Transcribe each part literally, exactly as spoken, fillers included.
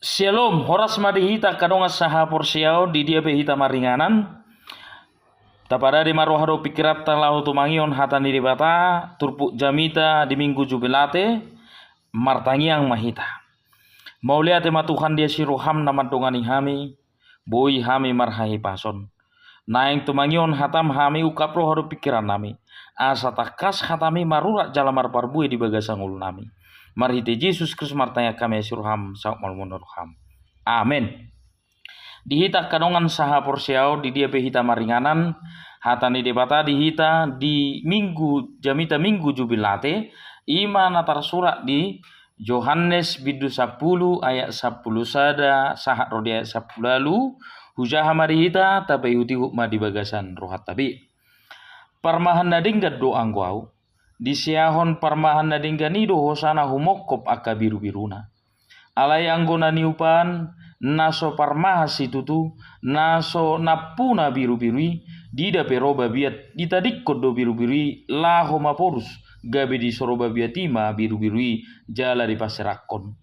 Syalom, horas ma di hita angka dongan sahaporseaon, di dia pe hita maringanan. Tapadadi ma roha dohot pingkiranta laho tumangihon hata ni Debata, turpuk jamita di Minggu Jubilate, martangiang ma hita. Mauliate ma Tuhan di asi roham na mandongani hami, boi hami marhahipason. Naeng tumangihon hatam hami, ungkap roha dohot pingkirannami, asa tangkas hatami marurat jala marparbue di bagasan ngolunami. Marhite Jesus Kristus martangiang hami asi roham, saut ma lomo ni roham. Amen. Di hita angka dongan sahaporseaon, di dia pe hita maringanan, hata ni Debata di hita di Minggu, jamita Minggu Jubilate, i ma na tarsurat di Johannes bindu sampulu ayat sampulu sada sahat ro di ayat sampulu ualu. Hujaha ma di hita, tapaihutihut ma di bagasan rohanta be. Parmahan na denggan do anggo ahu. Diseahon parmahan na denggan i do hosana humongkop angka birubiruna. Alai anggo na niupan, na so parmahan situtu, na so nampuna birubiru i, diida pe ro babiat, ditadingkon do birubiru i laho maporus, gabe disoro babiat i ma birubiru i jala dipaserangkon.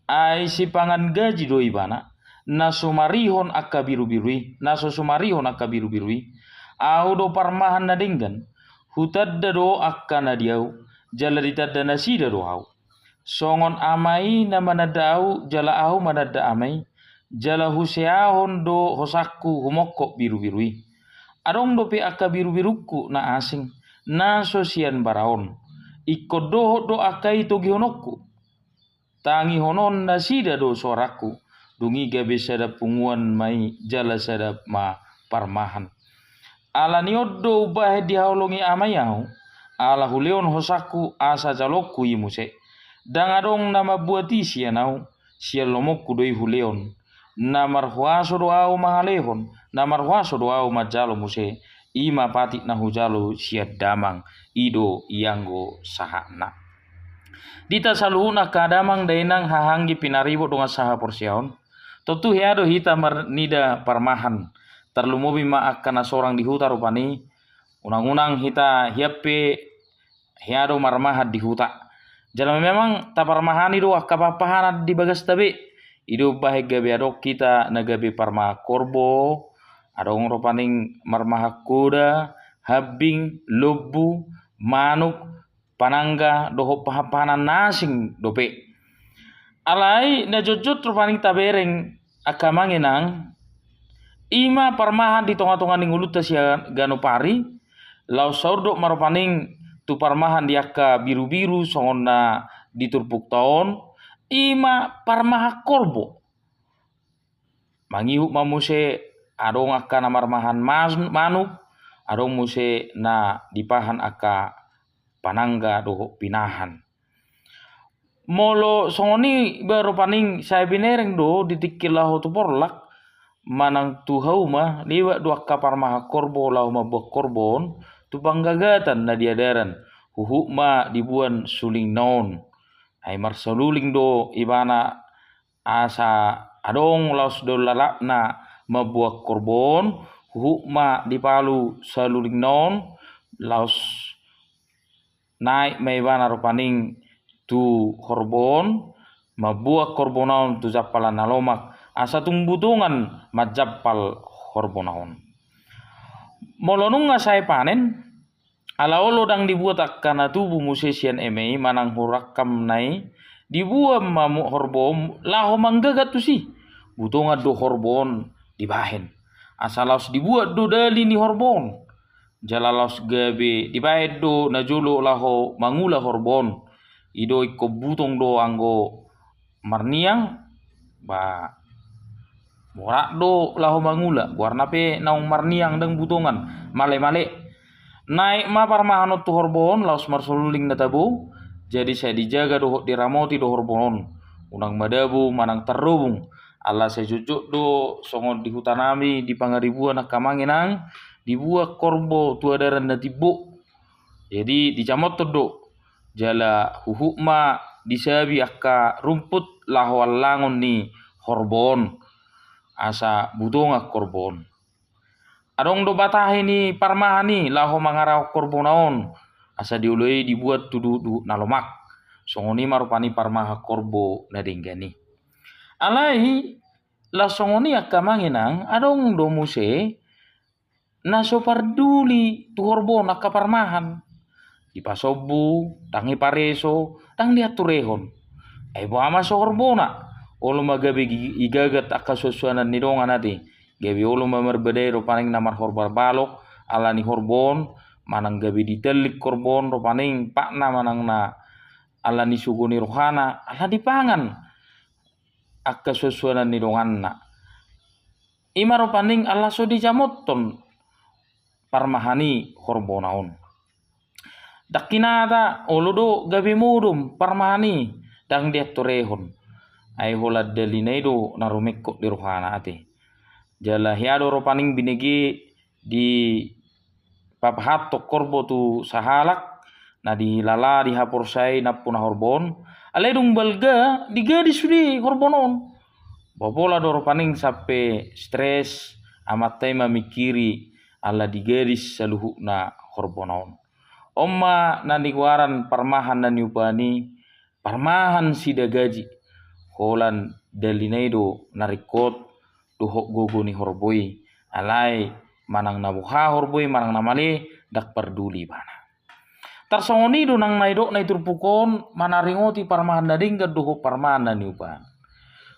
Ai sipangan gaji do ibana, na sumarihon angka birubiru i, na so sumarihon angka birubiru i. Ahu do parmahan na denggan, hutanda do angka na di ahu, jala ditanda nasida do ahu. Songon Ama i na mananda ahu, jala ahu mananda Ama i, jala huseahon do hosangku humongkop birubiru i. Adong dope angka birubirungku na asing, na so sian bara on. Ingkon dohot do angka i togihononku. Tangihonon nasida do soarangku, dung i gabe sada punguan ma i jala sada ma parmahan. Ala ni on do umbahen dihaholongi Ama i ahu, ala hulehon hosangku asa jaloonku i muse. Ndang adong na mambuat i sian ahu, sian lomonku do i hulehon. Na marhuaso do ahu mangalehon, na marhuaso do ahu manjalo muse, i ma patik na hujalo sian Damang, i do ianggo sahatna. Di hita saluhutna angka damang dainang haha anggi pinaribot dongan sahaporseaon, tontu hea do hita marnida parmahan, tarlumobi ma angka na sorang di huta rupani, unang-unang hita hian pe hea do marmahan di huta. Jala memang taparmahani do angka pahanpahanan di bagasta be. I do bahen gabe adong hita na gabe parmahan horbo, adong rupani marmahan hoda, hambing, lombu, manuk, panangga, dohot pahanpahanan na asing dope. Alai na jotjot rupani tabereng angka amang inang, i ma parmahan di tongatonga ni ngolunta siganup ari, laos saurdot ma rupani tu parmahan di angka birubiru songon na di turpukta on, i ma parmahan horbo. Mangihut ma muse adong angka na marmahan mas-, manuk, adong muse na dipahan angka panangga dohot pinahan. Molo songon i ba rupani sai binereng do di tingki laho tu porlak, manang tu hauma, lewat do angka parmahan horbo laho mambuat horbo on tu panggagatan na di adaran, huhut ma dibuan sulingna on. Ai marsaluling do ibana asa adong laos do lalapna mambuat horbo on, huhut ma dipalu salulingna on, laos naek ma ibana rupani tu horbo on, mambuat horbona on tu jampalan na lomak, asa tung butongan manjampal horbona on. Molo nunga sae panen, ala olo ndang dibuat angka na tubu muse sian eme i manang hurangkamna i, dibuat ma mu-, horbo on laho manggagat tusi. Butongan do horbo on dibahen. Asa laos dibuat do dali ni horbo on. Jala laos gabe dibahen do najolo laho mangula horbo on. I do ingkon butong do anggo marniang, ba, borat do laho mangula, goarna pe naung marniang ndang butongan, malemale. Naek ma parmahan on tu horbo on, laos marsaluling na tabo, jadi sai dijaga dohot diramoti do horbo on, unang madabo manang tarrobung, ala sai jotjot do songon di hutanami di Pangaribuan angka amang inang, dibuat horbo tu adaran na timbo. Jadi dijamothon do, jala huhut ma disabi angka rumput laho allangon ni horbo on, asa butongan horbo on. Adong do batahi ni parmahan i laho mangarahon horbona on, asa diolo i dibuat tu duhutduhut na lomak. Songon i ma rupani parmahan horbo na denggan i. Alai laos songon i angka amang inang, adong do muse na so parduli tu horbo on angka parmahan. Dipasombu, ndang dipareso, ndang dianturehon. Ai boha ma so horbona? Olo ma gabe igagat angka suansuanan ni dongan ate. Gabe olo ma marbadai do paling na marhorbar balok ala ni horbo on, manang gabe ditellik horbo on do paling patna manang na ala ni sogo ni rohana, ala dipangan angka suansuanan ni donganna. Ima do paling ala so dijamothon parmahan i horbona on. Ndang hinata, olo do gabe modom parmahan i, ndang dianturehon. Ai holan dalina i do na rumengkot di rohana ate. Jala hea do do paling binege dipapahanhon horbo tu sahalak, na dihilala dihaporseai nampuna horbo on, alai dung balga digadis sude horbona on. Boha pola do do paling sampe stres amanta i mamingkiri ala digadis saluhutna horbona on. On ma na nigoaran parmahan na niupaan i, parmahan sidagaji. Holan dalina i do na ringkot dohot gogo ni horbo i. Alai manang na boha horbo i manang na male, ndang parduli ibana. Tarsongon i do nang na nidokna di turpuk on manaringoti parmahan na denggan dohot parmahan na niupaan.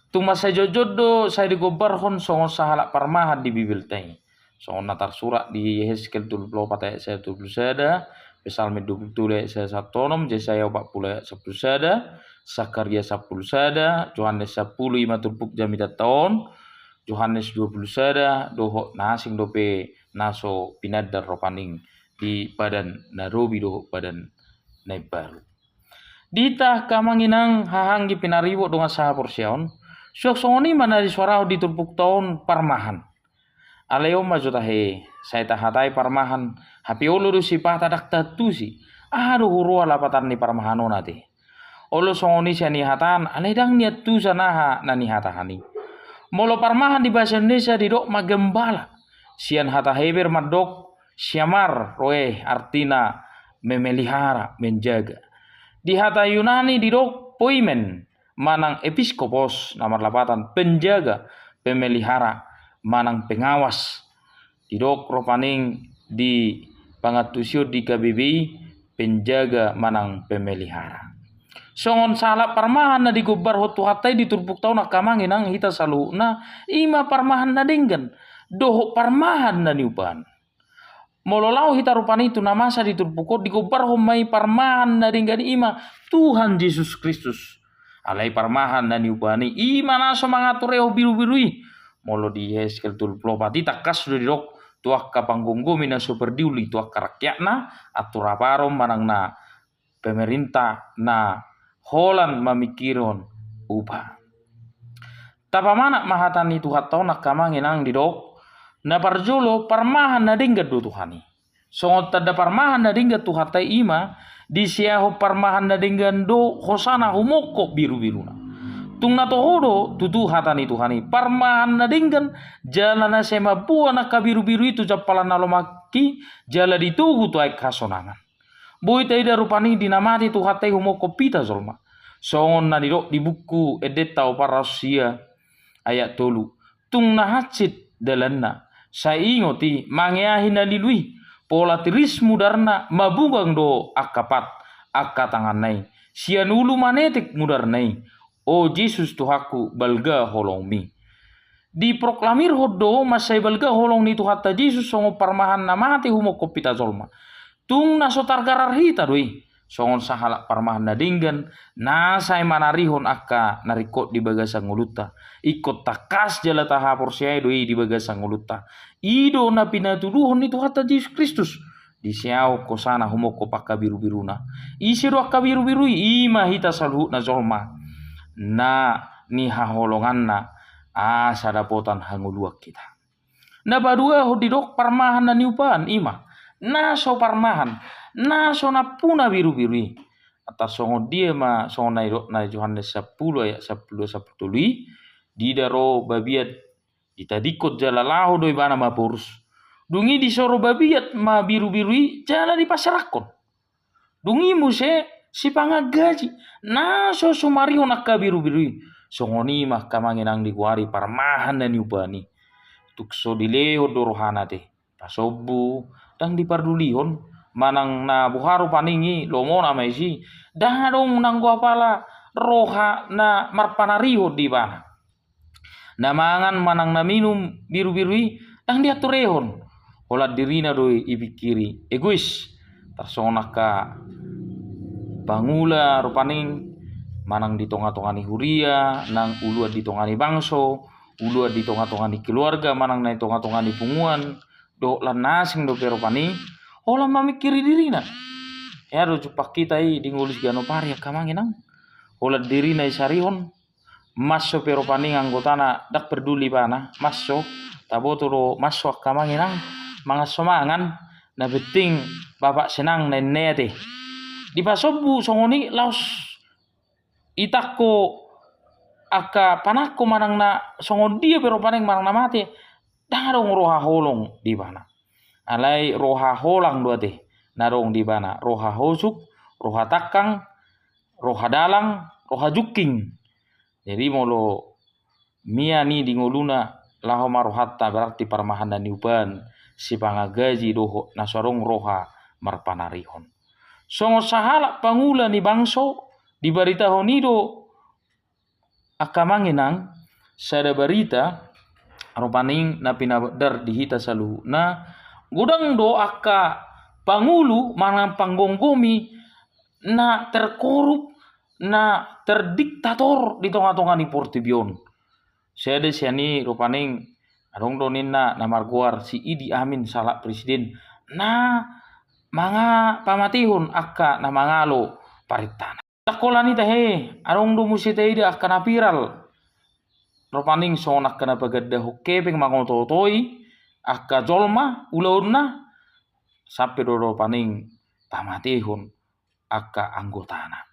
Tung mansai jotjot do sai digombarhon songon sahalak parmahan di Bibelta i. Songon na tarsurat di Hesekiel tolu pulu opat ayat sada tolu pulu sada, Psalmen dua pulu tolu ayat sada sahat onom, Jesaya opat pulu ayat sampulu sada, Sakaria sampulu sada, Johannes sampulu, ima turpuk jamitanta on, Johannes dua pulu sada, dohot na asing dope na so pinandar do paning di padan na robi dohot padan na imbaru. Di hita angka amang inang haha anggi pinaribot dongan sahaporseaon, suang songon i ma na disuarahon di turpukta on parmahan. Alai on ma jo tahe, sai tahatai parmahan, hape olo do sipata ndang taantusi. Aha do huroha lapatan ni parmahan on ate? Olo songon i sian ihatahon, alai ndang niantusan aha na nihatahan i. Molo parmahan di bahasa Indonesia didok ma gembala. Sian hata Heber mandok syamar, roe, artina memelihara, menjaga. Di hata Yunani didok poimen, manang episkopos, na marlapatan penjaga, pemelihara, manang pengawas. Didok do paning di pangantusion di K B B I, penjaga manang pemelihara. Songon sahalak parmahan na digombarhon Tuhanta i di turpukta on angka amang inang hita saluhutna, ima parmahan na denggan dohot parmahan na niupaan. Molo laho hita rupani tu na masa di turpuk on, digombarhon ma i parmahan na denggan i, ima Tuhan Jesus Kristus. Alai parmahan na niupaan i, ima na so mangaturehon birubiru i. Molo di Hesekiel tolu pulu opat i tangkas do didok tu angka panggomgomi na so parduli tu angka rakyatna, atur aparon manang na pemerintah na holan mamingkirhon upa. Tapamanat ma hata ni Tuhanta on angka amang inang didok, na parjolo parmahan na denggan do Tuhan i. Songon tanda parmahan na denggan Tuhanta i, ima diseahon parmahan na denggan do hosana humongkop birubiruna. Tung na toho do tutu hata ni Tuhan i, parmahan na denggan jala na sai mamboan angka birubiru i tu jampalan na lomak i jala ditogu tu aek hasonangan. Boi taida rupani di na mate Tuhanta i humongkop hita jolma. Songon na nidok di buku Endenta opat ratus sia ayat tolu. Tung na hansit dalanna, sai ingot i, mangeahi na lilu i, pola tiris mudarna, mabugang do angka pat angka tanganna i. Sian ulu manetek mudarna i. O Jesus Tuhanku, balga holongmi. Diproklamirhon do mansai balga holong ni Tuhanta Jesus songon parmahan na mate humongkop hita jolma. Tung na so targarar hita do i songon sahalak parmahan na denggan, na sai manarihon angka na ringkot di bagasan ngolunta. Ingkon tangkas jala tahaporseai do i di bagasan ngolunta. I do na pinatuduhon ni Tuhanta Jesus Kristus. Diseahon hosana humongkop angka birubiruna. Ise do angka birubiru i? Ima hita saluhutna jolma na nihaholonganna asa dapotan hangoluan hita. Na paduahon didok parmahan na niupaan, ima na so parmahan, na so nampuna birubiru i. Tarsongon dia ma songon na nidok na Johannes sampulu ayat sampulu dua sampulu tolu i, diida ro babiat ditadingkon jala laho do ibana maporus. Dung i disoro babiat ma birubiru i jala dipaserahkon. Dung i muse sipangan gaji na so sumarihon angka birubiru i. Songon i ma angka amang inang digoari parmahan na niupaan i. Tung so dilehon do rohana te, pasombu, ndang dipardulihon. Manang na boha rohana i, lomona ma disi, ndang adong nanggo apala roha na marpanarihon di ibana. Na mangan manang na minum birubiru i ndang diaturehon. Holan dirina do i dipingkiri, egois. Tarsongon angka pangula rupani, manang di tongatonga ni huria, nang uluan di tonga ni bangso, uluan di tongatonga ni keluarga, manang na di tongatonga ni punguan, dohot lan na asing dope rupani, holan mamingkiri dirina. Ia do jumpang hita i di ngolu siganup ari angka amang inang. Holan dirina disarihon, manso pe rupani anggotana ndang parduli ibana, manso, taboto do manso angka amang inang, mangan so mangan, na penting bapak senang, ninna i ate. Dipasombu songon i laos itangko angka panangko manang na songon dia pe rupani manang na mate, ndang adong roha holong di ibana. Alai roha holang do ate na adong di ibana, roha hosuk, roha tangkang, roha dalang, roha jungking. Jadi molo mian i di ngoluna, laho ma rohanta, berarti parmahan na niupaan, sipangan gaji dohot na so adong roha marpanarihon. Songon sahalak pangula ni bangso, dibaritahon i do angka amang inang, sada barita, rupani na pinabodar di hita saluhutna, godang do angka pangulu manang panggomgomi na terkorup, na terdiktator di tongatonga ni portibi on. Sada sian i rupani adong do ninna na margoar si Idi Amin, sahalak presiden, na manga-, pamatehon angka na mangalo parentana. Ndang holan i tahe, adong do muse taida angka na viral. Rupani songon angka na pagandahon hepeng, mangotootoi angka jolma ulaonna, sampe do rupani pamatehon angka anggotana.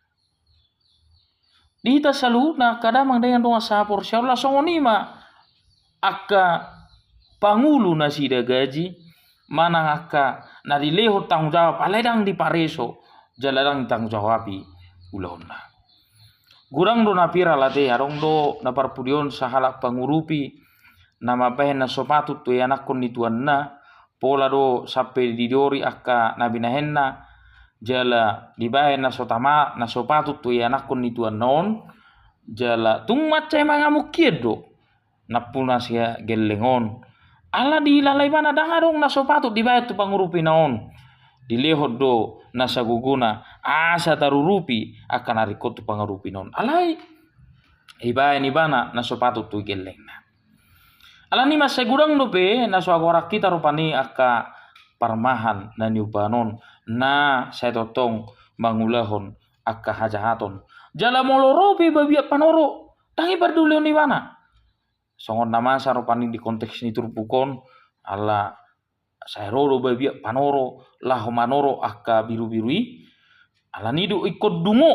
Di hita saluhutna angka damang dainang dongan sahaporseaon, laos songon i ma angka pangulu nasida gaji, manang angka na dilehon tanggung jawab, alai ndang dipareso, jala ndang ditanggung jawabi ulaonna. Godang do na viral ate, adong do na parpudi on sahalak pangurupi, na mambahen na so patut tu ianakhon ni tuanna, pola do sampe didori angka na binahenna, jala dibahen na so tama, na so patut tu ianakhon ni tuanna on, jala tung mansai mangamuk hian do nampuna si gelleng on. Ala dihilala ibana ndang adong na so patut dibahen tu pangurupina on. Dilehon do na sagogona, asa tarurupi angka na ringkot tu pangurupina on. Alai ibahen ibana na so patut tu gellengna. Alani i mansai godang dope na so hagoaran hita rupani angka parmahan na niupaan on, na sai tongtong mangulahon angka hajahaton. Jala molo ro pe babiat panoro, ndang dipardulihon ibana. Songon na masa rupani di konteks ni turpuk on, ala sai ro do babiat panoro laho manoro angka birubiru i. Alani do ingkon dungo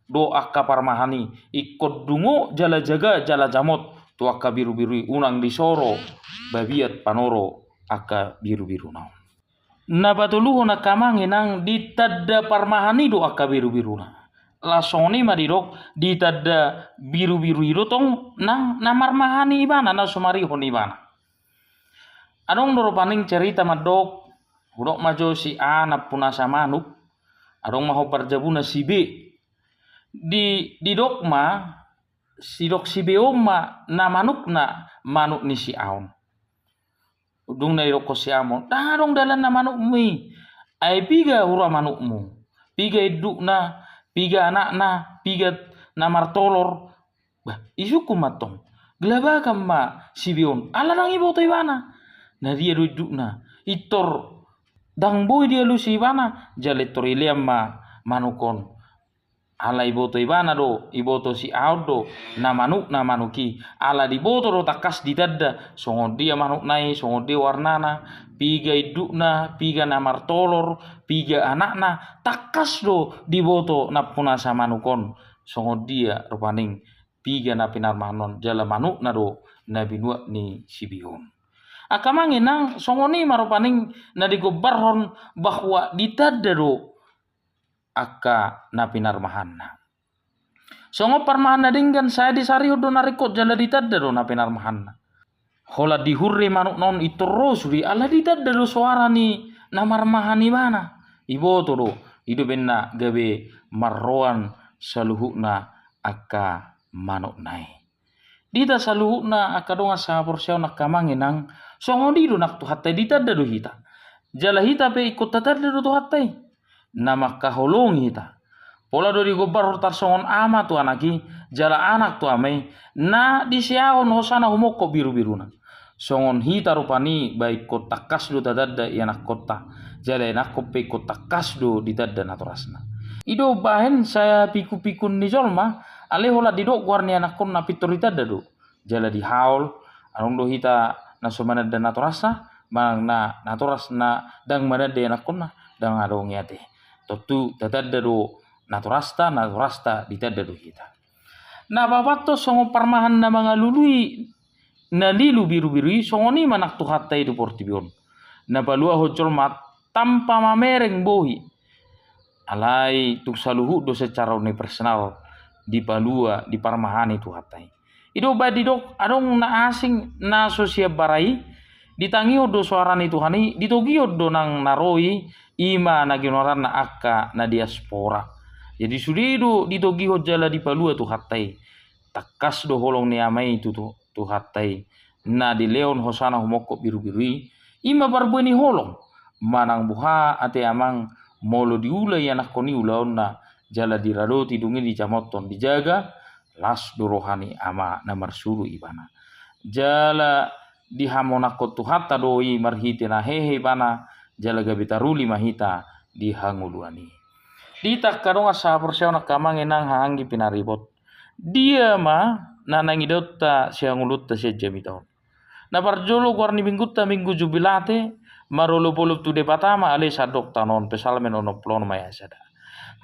do angka parmahan i, ingkon dungo jala jaga jala jamot tu angka birubiru i, unang disoro babiat panoro angka birubiruna on. Na patoluhon angka amang inang, ditanda parmahan i do angka birubiruna. Laos songon i ma didok, ditanda birubiru i do tong nang na marmahani ibana, na sumarihon ibana. Adong do rupani cerita mandok, hudok ma jo si A nampunasa manuk, adong ma ho parjabuna si B. Di, didok ma, sidok si B on ma na manukna manuk ni si A on. Dung na didokkon si A on, ndang adong dalanna manukmu i. Ai piga hura manukmu? Piga indukna? Piga anakna? Piga na martolor? Bah, isungkun ma tong. Gelabakan ma si B on. Ala ndang diboto ibana. Na dia do indukna? Pintor ndang boi dialusi ibana. Jala pintor dilean ma manuk on. Ala diboto ibana do, diboto si A on do, na manukna manuk i. Ala diboto do tangkas ditanda, songon dia manukna i, songon dia warnana, piga indukna, piga na martolor, piga anakna, tangkas do diboto nampunasa manuk on, songon dia rupani piga na pinarmahanna on, jala manukna do na binuat ni si B on. Angka amang inang, songon i ma rupani na digombarhon bahwa ditanda do angka na pinarmahanna. Songon parmahan na denggan, sai disarihon do na ringkot jala ditanda do na pinarmahanna. Holan dihurre manukna on, intor ro sude, ala ditanda do soara ni na marmahan ibana. Iboto do, i do umbahen na gabe marroan saluhutna angka manukna i. Di hita saluhutna angka dongan sahaporseaon, angka amang inang, songon i do nang Tuhanta i, ditanda do hita. Jala hita pe ingkon tatanda do Tuhanta i. Na mangkaholongi hita. Pola do digombarhon tarsongon ama tu anak i, jala anak tu ama i, na diseahon hosana humongkop birubiruna. Songon hita rupani, ba ingkon tangkas do tatanda ianakkonta, jala ianakkon pe ingkon tangkas do ditanda natorasna. I do umbahen sai pikupikun ni jolma, alai holan didok goar ni anakkonna pintor ditanda do. Jala dihaol, adong do hita na so mananda natorasna, manang na natoras na ndang mananda ianakkonna, ndang adong i ate. Tontu tatanda do natorasta, natorasta ditanda do hita. Na paopathon, songon parmahan na mangalului na lilu birubiru i, songon i ma nang Tuhanta i di portibi on. Na paluahon jolma tanpa mamereng bohi. Alai tung saluhut do secara universal dipalua, diparmahani Tuhanta i. I do umbahen didok, adong na asing na so sian bara i, ditangihon do soara ni Tuhan i, ditogihon do nang na ro i, i ma na ginoaranna angka na diaspora. Jadi sude do ditogihon jala dipalua Tuhanta i. Tangkas do holong ni ama i tu, tu, Tuhanta i, na dilehon hosana humongkop birubiru i, i ma parbue ni holong. Manang boha ate amang, molo diula ianakkon i ulaonna, jala diradoti dung i dijamothon, dijaga, las do roha ni ama na marsuru ibana. Jala dihamonangkon Tuhanta do i marhite na hehe ibana, jala gabe taruli ma hita di hangoluan i. Di hita angka dongan sahaporseaon, angka amang inang, haha anggi pinaribot, dia ma na naeng idaonta sihangoluonta sian jamita on? Na parjolo, goar ni minggunta Minggu Jubilate, marolopolop tu Debata ma ale sandok tano on, Psalmen onom pulu onom ayat sada.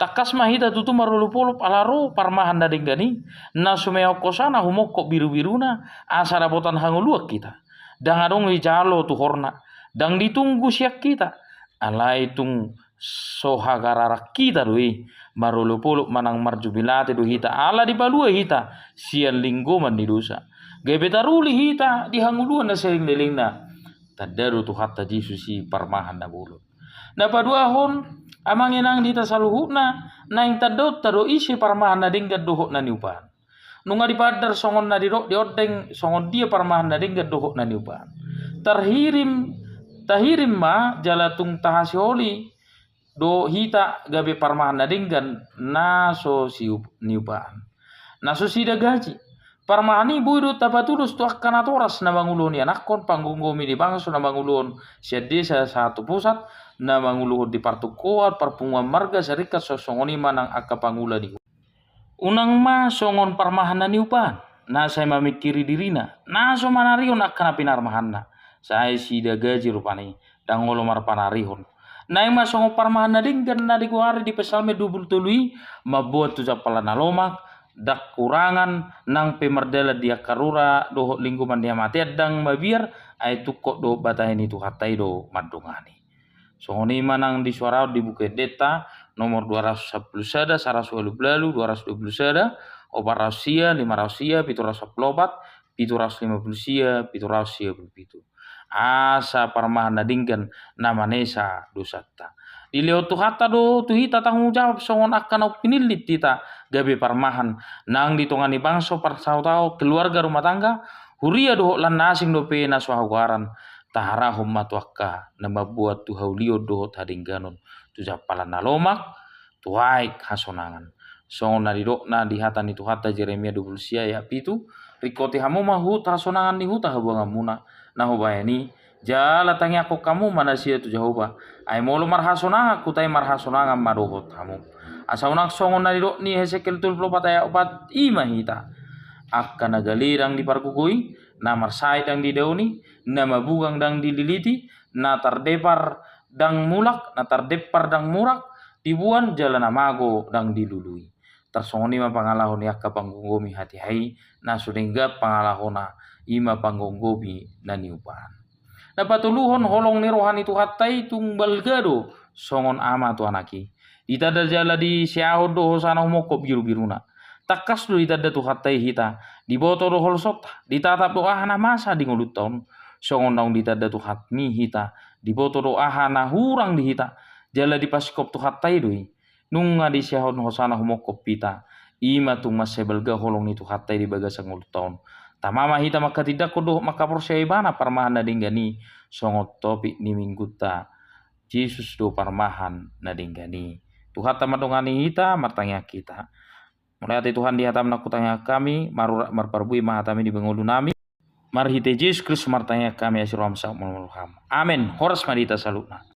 Tangkas ma hita tutu marolopolop ala ro parmahan na denggan i, na sumeahon hosana humongkop birubiruna, asa dapotan hangoluan hita. Ndang adong dijalo tuhorna, ndang ditunggu sian hita, alai tung so hagararan hita do i, marolopolop manang marjubilate do hita, ala dipalua hita sian linggoman ni dosa. Gabe taruli hita di hangoluan na salelenglelengna. Tanda do Tuhanta Jesus i parmahan na bolon. Na paduahon, amang inang, di hita saluhutna, naeng tandaonta do ise parmahan na denggan dohot na niupaan. Nunga dipandar songon na didok di ondeng, songon dia parmahan na denggan dohot na niupaan. Tarhirim, tahirim ma jala tung tahasiholi do hita gabe parmahan na denggan na so siup-, niupaan, na so sida gaji. Parmahan i boi do tapatudos tu angka natoras na manguluhon ianakkon, panggomgomi ni bangso na manguluhon sian desa sahat tu pusat, na manguluhon di partungkoan, parpunguan marga, sarikat, songon i ma nang angka pangula ni. Unang ma songon parmahan na niupaan, na sai mamingkiri dirina, na so manarihon angka na pinarmahanna, sai sida gaji rupani, ndang olo marpanarihon. Naeng ma songon parmahan na denggan na digoari di Psalmen dua pulu tolu i, mamboan tu jampalan na lomak, ndang hurangan, nang pe mardalan di angka rura dohot linggoman ni hamatean ndang mabiar, ai tungkot dohot batahi ni Tuhanta i do mandongani. Songon i ma nang disuarahon di Buku Endenta, nomor dua ratus sampulu sada, saratus ualu pulu ualu, dua ratus dua pulu sada, opat ratus sia, lima ratus sia, pitu ratus sampulu opat, pitu ratus lima pulu sia, pitu ratus sia pulu pitu. Asa parmahan na denggan na manesa dosanta. Dilehon Tuhanta do tu hita tanggung jawab songon angka naung pinillit hita gabe parmahan, nang di tonga ni bangso, parsaotaon, keluarga, rumah tangga, huria dohot lan na asing dope na so haugaran, taharahon ma tu angka na mamboan tu haulion dohot hadengganon, tu jampalan na lomak, tu aek hasonangan. Songon na nidokna di hata ni Tuhanta Jeremia dua pulu sia ayat pitu, ringkoti hamu ma huhut hasonangan ni huta habuanganmuna, na hubahen i, jala tangiangkon hamu ma nasida tu Jahowa, ai molo marhasonangan huta i, marhasonangan ma dohot hamu. Asa unang songon na nidok ni Hesekiel tolu pulu opat ayat opat i ma hita. Angka na gale ndang dipargogoi, na marsahit ndang didaoni, na mabugang ndang dililiti, na tardepar ndang mulak, na tardepar ndang mulak, dibuan jala na mago ndang dilului. Tarsongon i ma pangalaho ni angka panggomgomi hatiha i, na so denggan pangalahona, i ma panggomgomi na niupaan. Na patoluhon, holong ni roha ni Tuhanta i tung balga do songon ama tu anak i. Ditanda jala diseahon do hosana humongkop birubiruna. Tangkas do ditanda Tuhanta i hita, diboto do holsonta, ditatap do aha na masa di ngolunta on. Songon naung ditanda Tuhan i hita, diboto do aha na hurang di hita, jala dipasingkop Tuhanta i do i. Nunga disehon hosana humongkop hita, i ma tung mansai balga holong ni Tuhanta i di bagasan ngolunta on. Tama ma hita manghatindanghon dohot manghaporseai Ibana parmahan na denggan i, songon topik ni minggunta, Jesus do parmahan na denggan i. Tuhanta mandongani hita, martangiang hita. Mauliate Tuhan di hataM, nangkin tangiang hami, marurat marparbue ma hataMi di bagasan ngolunami. Marhite Jesus Kristus martangiang hami, asi rohaM, saut ma rohaM. Amen. Horas ma di hita saluhutna.